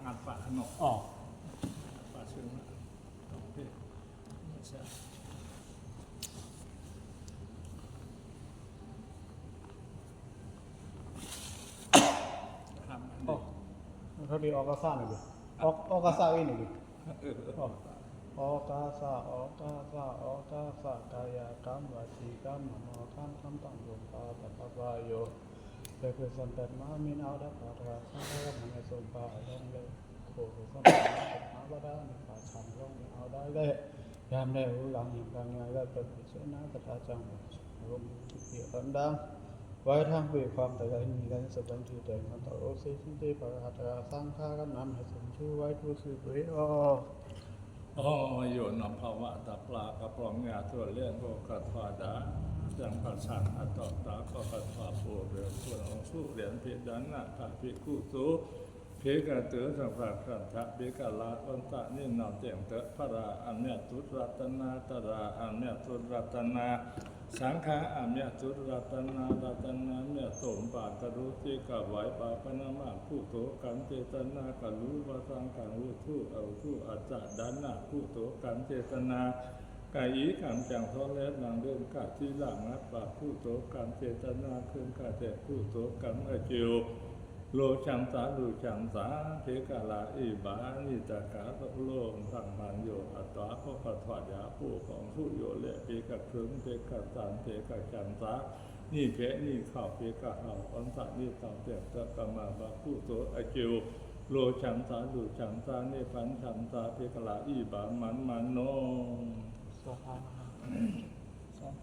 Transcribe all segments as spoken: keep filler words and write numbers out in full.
ငါးပါးနော်။ အော်။ ပါးစင်မ အော်။ ခါဒီး အောက်ကစားနေပြီ။ အောက်-၊ အောက်ကစားနေပြီ။ အော်။ အောက်ကစား၊ အောက်ကစား၊ အောက်ကစား၊ ကာယကံ၊ ဝစီကံ၊ မနောကံ၊ ကံသုံးပါႏ တသ်ၽာဝယော။ ဘိက္ခုသံတမံ မင်းအောင် တပါးတဂၤ သံဃာကမံ အသုံးပါး အလွင်းလဲ ကိုယ်ကိုယ်သံဃာ မဟာဝဒ နှစ်ပါး စံဃာ မင်းအောင် တပါးလဲ ယံာ်လဲ ဟူးလံ ယံာ်လံ ယံာ်လဲ ပပိစ္ဆေန သတ္တံ စံဃာ ဝံသုတိ အနန္တံ ဝိုင်းထိုင် ပေခွံ တဂၤ ညီလံ သဘံ ထုတံ မတ္တရော သေသုတေ ပရတ္တရာ သံဃာကမံ အသုံးပါး ဝိုင်းထိုင် သုတေ အော်။ အော် ယုန်နံပါတ်တစ်ပါး ကပျိုင်ညါ သူလျှံ ပုဂ္ဂိုလ် ထွတ်ဒါ ကျန်ပါး ဆံအတပ် တပါး ကထွတ် ပို့ ရဲ သွန် အောင် သုလျှံ ပေဒါန တၢ် ပေကုသိုလ် ပေကတိူဝ် သပ်ႉပခရံာ်သ ပေကလ အွၼ်တနံ နဝ်တဵင်တႄ ဖရာ အမျက်သုတ် ရတနာ တြႃး အမျက်သုတ် ရတနာ သံဃာ အမျက်သုတ် ရတနာ ရတနာမျက်သုံးပါး ကရုဏာ သီလ ဝိပဿနာ ကုသိုလ်ကံ စေတနာ ကလု ဝစီကံ ဝတ္ထု အဝတ္ထု အစစဒါန ကုသိုလ်ကံ စေတနာ ကာယကံ ကျန်သော်လည်း နံဒင်္ဂသီလ ငါးပါး ကုသိုလ်ကံ စေတနာ ခင်းကပ်တဲ့ ကုသိုလ်ကံ အကျိုး လိုချင်သာ လိုချင်သာ ဖေကလာ အီးဗာ နီတကာ တကလို သံမန်ယို အတာ ပကထွတ်ဒါ ပို့ အောင် သုယို လဲ ဖေကခင်း ဖေကသံ ဖေကချင်သာ နီဖေ နီခေါက် ဖေကဟောက် အွၼ်တနံ တဝ်တဵင်တႄ ကမ္မပါ ကုသိုလ်အကျိုး လိုချင်သာ လိုချင်သာ နေဖန်ချင်သာ ဖေကလာ အီးဗာ မန်မန်နော။ သႃႇထူ။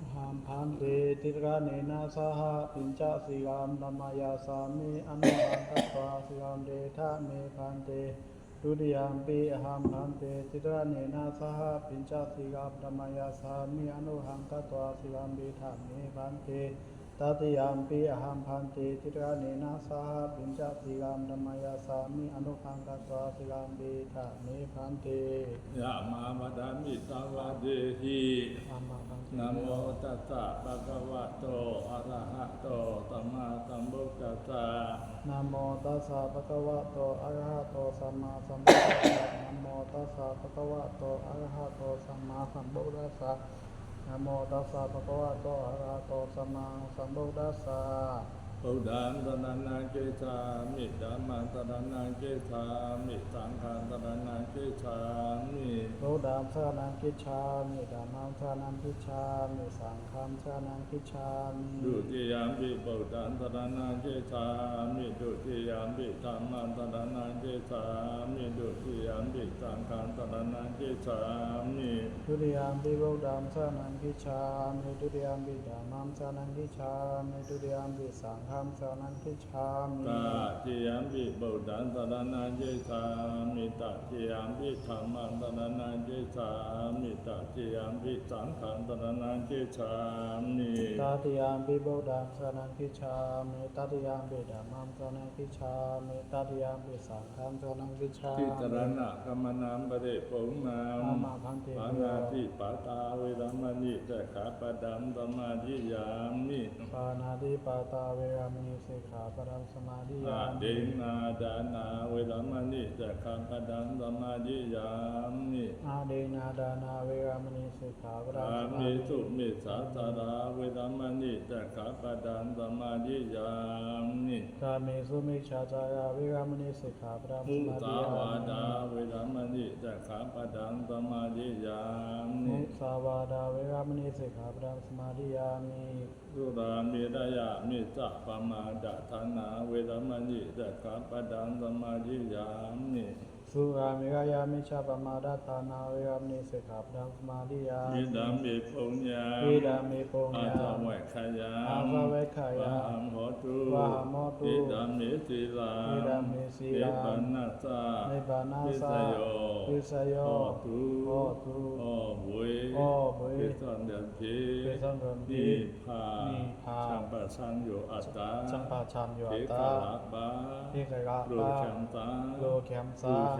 Ahaṃ bhante tisaranena saha pañca sīlāni ādaye yācāmi, anuggahāraṃ katvā sīlaṃ detha me bhante. Dutiyampi ahaṃ bhante tisaranena saha pañca sīlāni ādaye yācāmi, anuggahāraṃ katvā sīlaṃ detha me bhante. Tatiyampi ahaṃ bhante tisaranena saha pañca sīlāni ādaye yācāmi, anuggahāraṃ katvā sīlaṃ detha me bhante. Yamā vadāmi tassa vadehi. Ahaṃ bhante. Namo tassa bhagavato arahato sammāsambuddhassa. Namo tassa bhagavato arahato sammāsambuddhassa. Namo tassa bhagavato arahato sammāsambuddhassa. Namo tassa bhagavato arahato sammāsambuddhassa. Buddhaṃ saraṇaṃ gacchāmi. Dhammaṃ saraṇaṃ gacchāmi. Saṅghaṃ saraṇaṃ gacchāmi. Buddhaṃ saraṇaṃ gacchāmi. Dhammaṃ saraṇaṃ gacchāmi. Saṅghaṃ saraṇaṃ gacchāmi. Dutiyampi buddhaṃ saraṇaṃ gacchāmi. Dutiyampi dhammaṃ saraṇaṃ gacchāmi. Dutiyampi saṅghaṃ saraṇaṃ gacchāmi. Dutiyampi buddhaṃ saraṇaṃ gacchāmi. Dutiyampi dhammaṃ saraṇaṃ gacchāmi. Dutiyampi saṅghaṃ saraṇaṃ gacchāmi. Tatiyampi buddhaṃ saraṇaṃ gacchāmi. Tatiyampi dhammaṃ saraṇaṃ gacchāmi. Tatiyampi saṅghaṃ saraṇaṃ gacchāmi. Tatiyampi buddhaṃ saraṇaṃ gacchāmi. Tatiyampi dhammaṃ saraṇaṃ gacchāmi. Tatiyampi saṅghaṃ saraṇaṃ gacchāmi. Tisaraṇagamanaṃ paripuṇṇaṃ. Āma bhante. Pāṇātipātā veramaṇī sikkhāpadaṃ samādiyāmi. Pāṇātipātā veramaṇī sikkhāpadaṃ samādiyāmi. Adinnādānā veramaṇī sikkhāpadaṃ samādiyāmi. Adinnādānā veramaṇī sikkhāpadaṃ samādiyāmi. Kāmesu micchācārā veramaṇī sikkhāpadaṃ samādiyāmi. Kāmesu micchācārā veramaṇī sikkhāpadaṃ samādiyāmi. Musāvādā veramaṇī sikkhāpadaṃ samādiyāmi. Musāvādā veramaṇī sikkhāpadaṃ samādiyāmi. Surāmerayamajjapamādaṭṭhānā veramaṇī sikkhāpadaṃ samādiyāmi. Surāmerayamajjapamādaṭṭhānā veramaṇī sikkhāpadaṃ samādiyāmi. Idampi puññaṃ. Idampi puññaṃ. Āsavakkhayā. Āsavakkhayā. Vāhaṃ hotu. Vāhaṃ hotu. Idampi sīlaṃ. Idampi sīlaṃ. Nibbānassa. Nibbānassa. Visāyo. Visāyo. Hotu. Hotu. အော့ဗွဲ၊ အော့ဗွဲ၊ ပျော်ရွှင်စေ၊ ပျော်ရွှင်စေ၊ နိဗ္ဗာန်၊ နိဗ္ဗာန်၊ ချမ်းသာချမ်းသာ၊ ချမ်းသာချမ်းသာ၊ ဖေကလာပါ၊ ဖေကလာပါ၊ လိုချင်သာ၊ လိုချင်သာ၊ လို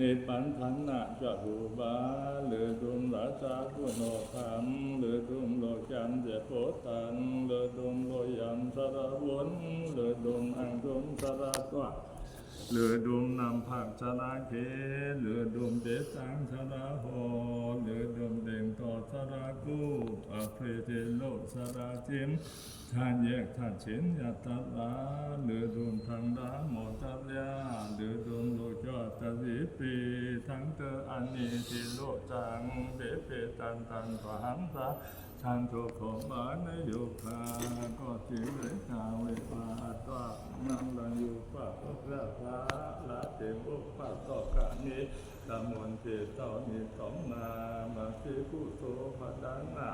နေပန်ထန်နကျဟူပါ၊ လုဒုံရဇာကုဏောခံ၊ လုဒုံလောကံသေပောတံ၊ လုဒုံလောယံသရဝုံ၊ လုဒုံအံသုံသရတွာ၊ လုဒုံနံဖံသရခေ၊ လုဒုံဒေသံသရဟော၊ လုဒုံဒိန်တောသရကု၊ အဖြေသေလောသရစိံ၊ သယက်သစိံယတရာ၊ လုဒုံသံရမောတြာ၊ လုဒုံလောကောတရီပိ၊ သံတေအနိသီလောကံ၊ ဒေပေတံတံတဟံသ သံသုခောမနုယုဂါ၊ ကောတိရေကဝေဝါအတ္တ မလံယူပဒေါသ ရတိံဥပဒေါကနိ သမုၼ်သေတောနိတောင်နာ မဂ္ဂေကုသိုလ်ပဒနာ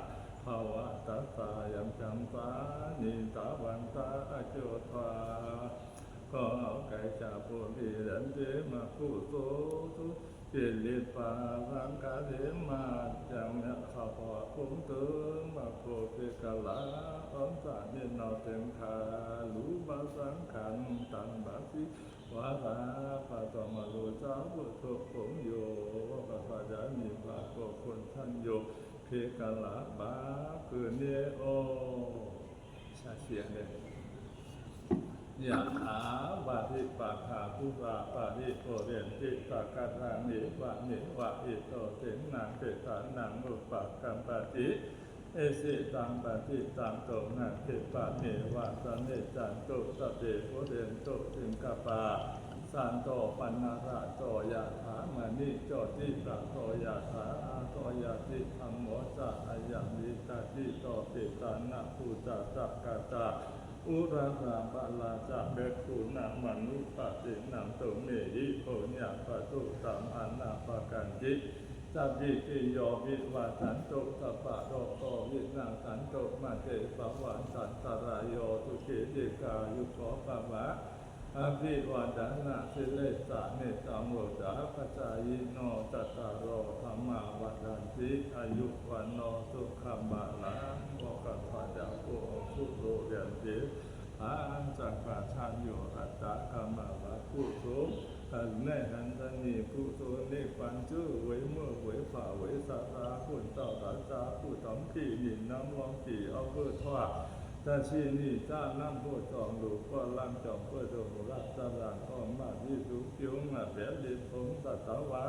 ဘဝတ္တယံကံသနိ တဝန္တာအကျိုး ကော ကိုယ်ကျိုး ပုရိသတ် မကုသိုလ် ကိလေသာ သံဃာတွေမှ ကင်းမြတ်စွာ ဘဝပုန်းသိုလ် မကုသိုလ် ကိလေသာ အဝိဇ္ဇာ အမြစ် နှောင့်တင့်ထား ရူပသံခါရ တန်ပါစေ ဝါရ ပဒမလူ ဇဝုထု ဘုံယို ကပ္ပယနိဗ္ဗာန် ကိုယ်ခွန်ဆံယို ခေတ်ကာလပါ ခုနှစ် အို ဆာဆံအနဲ့ ယထာ ဝရိပုတ္တရာ ပူရပါရိပုရေန္တိ သဂ္ဂတံ ဧဝမေဝ ဧသော သိန္နံ ပတ္တနံ ဥပကပ္ပတိ ဧသိတံ ပတိတံ တုင်္နံ ခိပ္ပမေဝ သမ္ပယန္တု သဗ္ဗေ ပုရေန္တု သင်္ကပ္ပာ သန္တိ ပဏ္ဏရန္တိ ယထာ မဏိ ဇောတိ ရန္တိ ယထာ သော ယတိ ဓမ္မော သ အယံ နိဒ္ဒန္တိ သော ပတ္တနံ ပူဇာ သဂ္ဂတံ ဥရတံ ပလံ သဗ္ဗေ ဘိက္ခူနံ မနုပတိနံ သုမ်မေဟိ ပုညံ ပတုတံ အနပ္ပကံ တိ သဗ္ဗိတိယော ဝိဝဇ္ဇန္တု သဗ္ဗရောဂော ဝိနသ္စန္တု မတ္တေ ဘဝန္တန္တရာယော သုခိ ဒီဃာယုကော ဘဝ အဘိဝန္ဒနံ စီလံသ နိစ္စံ ဝုဍ္ဓါ ပစာယိနော စတ္တာရော ဓမ္မာ ဝဍ္ဒန္တိ အာယု ဝဏ္ဏော သုခံ ဘလံ မောက္ခဒါယကို သု လိုရန်တေ အာ သဗ္ဗသံယော အတ္တကမ္မဝကုသိုလ် အနုဟံသနိ ကုသိုလ် နိဗ္ဗာန် သု ဝေမုဝေဖဝေ သရဂုဏ်တောင် ရဇာကုတောင် ခိနီနံ လောင်ကီ အောက်ဘုထွာ တဆံနီ တနံ ဘုကျော်လူ ကောလံကျော် ဘုဒုံရတရံ ကောမတိသု ပြုံးမပဲ လစ်ဖုံးသတ္တဝါ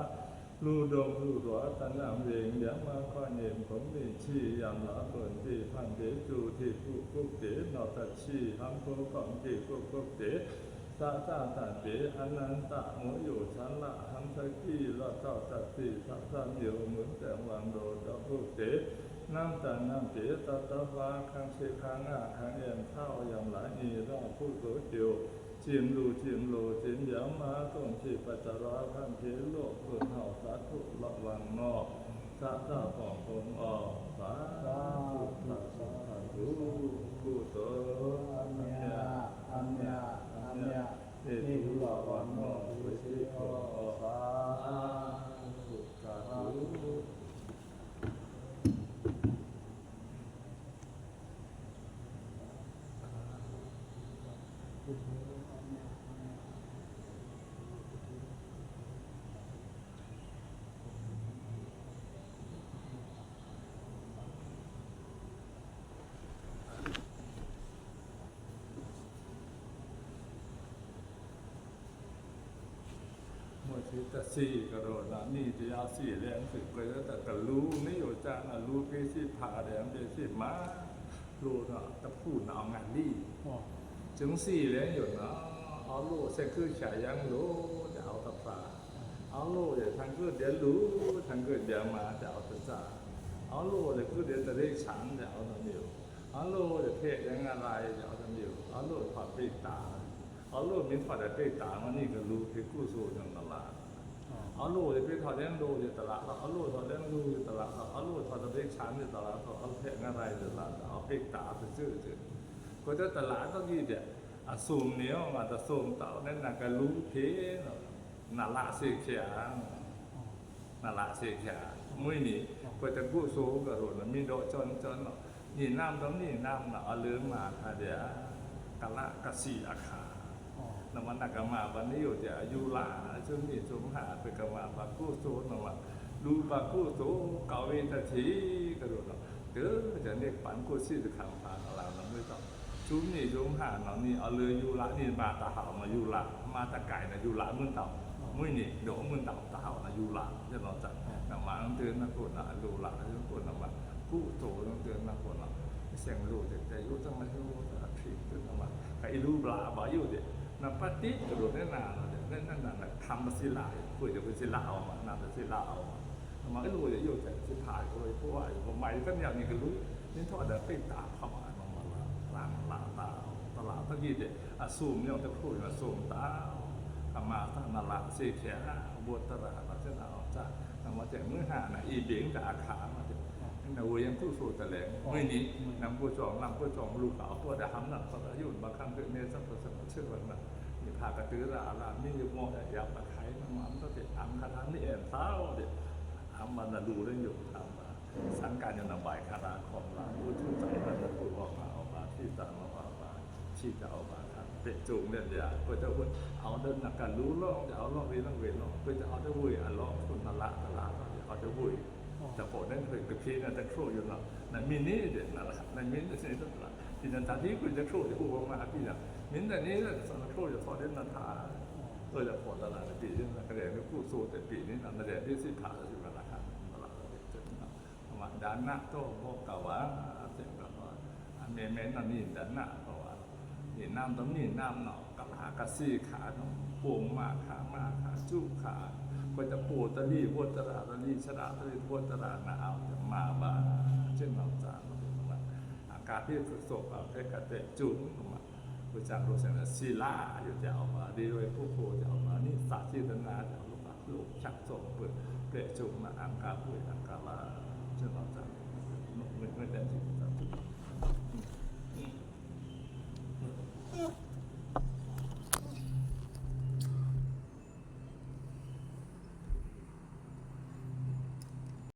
လူဒုံလူရော တနံ ဝိညာဉ် မခီနီ ဘုံမီ ချီယံလ ဘုံတီ ဖံတေ သုတိ ပုပုတ်တေ နောတချီ ဟံ ဘုကောင်ကီ ပုပုတ်တေ သတတံတေ အနန္တ မူယူ သလ ဟံသကီ လတောတတိ သသံယော မုန်တဝံ ရောဒပုတ်တေ နံတနံတေ သတ္တဝါ ခံသေ ခံအ ခံယံ ထောက်ယံလ ညီရပုသိုလ် ကျိုး ကျိမ်လူ ကျိမ်လူ ကျိမ်ယံမ သုန်ချီ ပတ္တရာ ခံသေ လို သုန်ဟောက် သတ်ထု လဝံနော သတပံ ဘုံအောက် သာ သာဓု သာဓု သာဓု ကုသိုလ် အမျှ အမျှ အမျှ ဟေသု လဝံနော ဝေသေ သာဓု သာဓု တသီးကရောနာ်နီတယါသီးလဲင်းသွူ ကွယ်တကလူး နယူဆာနလူဖေသီးဖါဒဲံဗေသီးမါ လိုနာ်တဖူးနာ်ငါလီ ကျုံသီးလဲင်းယိုနာ် အလိုသဲခုဆာယင်းလို တအော်တဖျါ အလိုယဲထင်ကွဲဒဲလူ ထင်ကွဲဒဲမါ တအော်တစါ အလိုယဲကွဲဒဲတရေဆန် တအော်တမီး အလိုယဲဖဲဒဲငါရါ တအော်တမီး အလိုထွါပိတ်တာ အလိုမီးထွါဒဲပိတ်တာ မနီကလူးဖေကူသိုဝ်ညိုနလါ အလိုယဲပိတ်ထွါဒဲလူယဲတလါ အလိုထွါဒဲလူယဲတလါ အလိုထွါဒဲပိတ်ဆန်ယဲတလါ အဖဲငါရါယဲတလါ အပိတ်တာတစဲးစဲး ကွယ်တလါ တကီးဒဲ အသုမ်နီၤ မတသုမ်တဝ်နဲနကလူးဖေ နလါသ့ခဲ နလါသ့ခဲ မွိုင်းနီၤ ကွယ်တကူသိုဝ်ကရောနာ် မီးဒီးစွန်စွန်နီၤ နီနမ်းဒီးနီနမ်းနီၤ အလိုမါခါဒဲ ကလးကသီအခါ နမနကမါဘၣ်နယူဒဲ ယူလါ သုမ်နီၤသုမ်ဟါ ပကမါဘၣ်ကူသိုဝ်နီၤ မလူးဘၣ်ကူသိုဝ် ကဝေးတထီးကရောနာ် တဒဲန့ၣ်ပန်ကူသိုဝ်တခါဖါနလါနမွိုင်းတဝ် သုမ်နီၤသုမ်ဟါနီၤ နီအလိုယူလါ နီမါတဟဝ်နီၤ ယူလါ မါတကိုင်နီၤ ယူလါမွိုင်းတဝ် မွိုင်းနီၤ ဒီးမွိုင်းတဝ်တဟဝ်နီၤ ယူလါ ယဲနီၤတၢ် နမါနတနကူနာ် အလိုလါ နကူနာ်မါ ကူသိုဝ်နတနကူနာ် သဲင်လိုဒဲ တဲယိုတမါယိုတအထီးတနမါ ကအီလူဘျါဘၣ်ယိုဒဲ နပတိကရောနာ်နဲနၤနီၤ နဲနၤနၤ ထမ်းပသီးလါ ကွယ်တပသီးလါအဝ်မါ နၤပသီးလါအဝ်မါ နမါအီလူဒဲယိုဒဲ သီးဖါယို ယိုပဝါယို ပမါယိုတမီးနီကလူး နီထွါဒဲပိတ်တာဖါမါ နမါလါ လါတဝ် တလါတကီးဒဲ အသုမ်နီၤ တခူးနီၤ သုမ်တဝ် ကမါတနလါသ့ခဲ ဘို့တရၣ်နီၤ သ့နဝ်တၢ် နမါတဲမွိုင်းဟါနၤ အီဘ့င်းတအခါမါတဲ နဝေယံကူသိုဝ်တလဲ မွိုင်းနီၤ နမ်ကူစွောင် နမ်ကူစွောင် လူကဝ်ပော့ဒဟမ်နၤ ပတယိုဘၣ်ခမ်းကနဲ သပ်ပသပ်ဆဲဝဲနၤ နီဖါကတရၣ်အလါ မီးယမော့ယပ်တခိုင် နမါမတတဲ အမ်ခါရါနီအဲန်သဝ်ဒဲ အမ်ဘၣ်နလူးလဲယို အမ်ဘၣ် သင်ကါညိုနဘၣ်ခါရါ ခီုလါ အိုထုသၣ်နတကူဝါမါအဝ်ဘၣ် ထီသၣ်နဝါဘၣ် ထီသၣ်အဝ်ဘၣ်ခါ ပက်ကျုံလဲဒဲ ကွယ်တဝေး အဝ်ဒဲနကလူးလီၤ အဝ်လီၤဝေးလီၤဝေးလီၤ ကွယ်တအဝ်ဒဲဝေးအလီၤ သုမ်နလါတလါ အဝ်ဒဲဝေး တဖီးနဲ ကဖီးနဲတခူးယိုနီၤ နမံၤန့ၣ်ဒဲ နလါ နမံၤန့ၣ်တလါ ပီနတၢ်ထံကွယ်တခူးယို အိုဝါမါပီနၤ မံၤတန့ၣ်ဒဲ သီနခူးယို သီဒဲနထါ ကွယ်တဖီးတလါ ပီနကရဲနကူသိုဝ်ဒဲ ပီနၤ နရဲဒဲသီးဖါဒဲသီးမါနခါ နလါ မဒါနတဘိကဝါ သင်ကဝါ အမဲမဲနနီဒါနကဝါ နီနမ်းဒီးနီနမ်းနီၤ ကလးကသီခါနီၤ ပိာ်မါခါ မါခါ စုခါ ကွယ်တပိာ်တလီ ဝိုတရၣ်တလီ သရၣ်တလီ ဝိုတရၣ်နအဝ်တမါဘၣ် သ့နဝ်တၢ်နီၤ အကါဖေးကသိုပ် အကါဖေးကတဲကျုံနီၤ ကွယ်စံလိုသင်သီးလါယိုတဲအဝ်ဘၣ် ဒီဝဲပုခိၣ်တဲအဝ်ဘၣ် နီသၣ်သီးတနာ် တဲအဝ်ဘၣ် လိုဆံသိုပ် ပျဲကျုံနအင်္ဂါပွေအင်္ဂါလါ သ့နဝ်တၢ် မွဲတဲသီးတၢ်